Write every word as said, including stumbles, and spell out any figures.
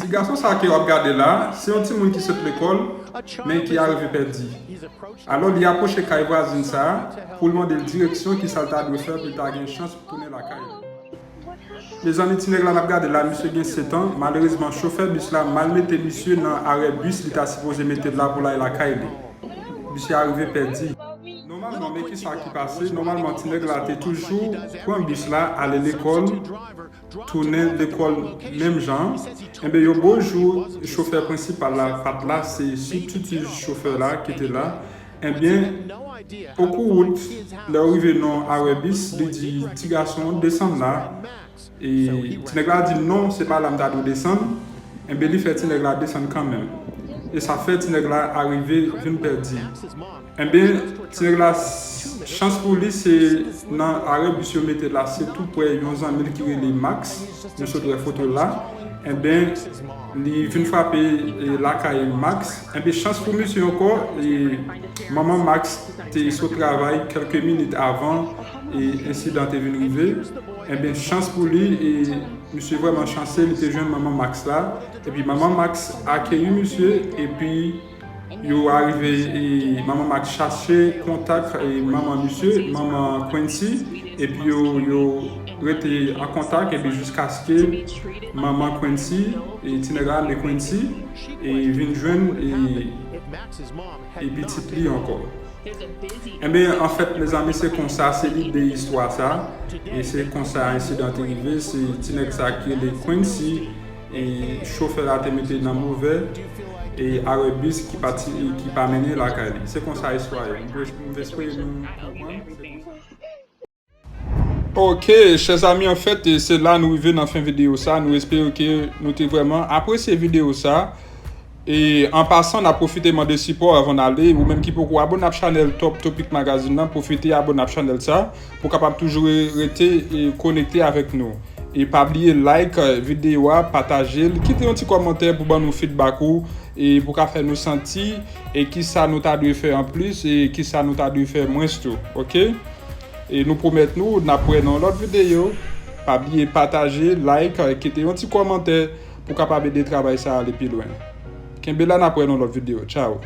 Gason sa ke w ap gade la, se yon timoun ki sot lekòl, men ki arive pèdi. Alò, li apwoche kay vwazin sa a pou l mande l direksyon ki sa l ta dwe fè pou l ta gen chans pou tounen lakay li. Mezanmi, ti nèg la n ap gade la, misye gen sèt an. Malerezman, chofè bis la mal mete misye nan arè bis li ta sipoze mete l la pou l al lakay li. Misye arive pèdi. Nòmalman, men ki sa ki pase? Nòmalman, ti nèg la te toujou pran bis la, ale lekòl, tounen lekòl menm jan. Enben, yon bon jou, chofè prensipal la pa t la, se sibstiti chofè la ki te la. Enben, okou wout, lè yo rive nan arè bis, li di ti gason desann la. E ti nèg la di non, se pa la m ta dwe desann. Enben, li fè ti nèg la desann kanmenm. E sa fè ti nèg la arive vin pèdi. Enben, ti nèg la, chans pou li, se nan arè bis yo mete l la, se tou prè yon zanmi l ki rele Max. Nou sot wè foto l la. Enben, li vin frape, e, lakay Max. Enben, chans pou misye ankò, e, manman Max te sot travay kèlke minit avan, e, ensidan te vin rive. Enben, chans pou li, e, misye vrèman chanse, li te jwenn manman Max la. Epi manman Max akeyi misye, epi yo arive, e, manman Max chache kontak, e, manman misye, manman Quincy, epi yo, yo rete an kontak, epi jiskaske manman Quincy, e, ti nèg la rele Quincy, e, vin jwenn, e, e pitit li ankò. Enben, anfèt, mezanmi, se konsa, se lide istwa sa. E se konsa ensidan te rive, se ti nèg sa ki rele Quincy, e chofè la te mete nan movè, e arè bis ki pa ti, ki pa mennen lakay li. Se konsa istwa ye. M espere nou konprann. Se konsa. Ok, chè zami, anfèt, e se la nou rive nan fen videyo sa. Nou espere ke nou te vrèman apresye videyo sa. E an pasan, n ap pwofite mande sipò avan n ale. Ou menm ki poko abone ap chanèl Top Topic Magazine nan, pwofite abone ap chanèl sa pou kapab toujou re- rete, e, konekte avèk nou. E pa bliye like, e, videyo a, pataje l, kite yon ti kòmantè pou ban nou feedback ou, e pou ka fè nou santi, e kisa nou ta dwe fè anplis, e kisa nou ta dwe fè mwens tou, ok? E nou pwomèt nou, n ap wè nan lòt videyo. Pa bliye pataje, like, e kite yon ti kòmantè pou kapab ede travay sa ale pi lwen. Kenbe la, n ap wè nan lòt videyo. Tchao!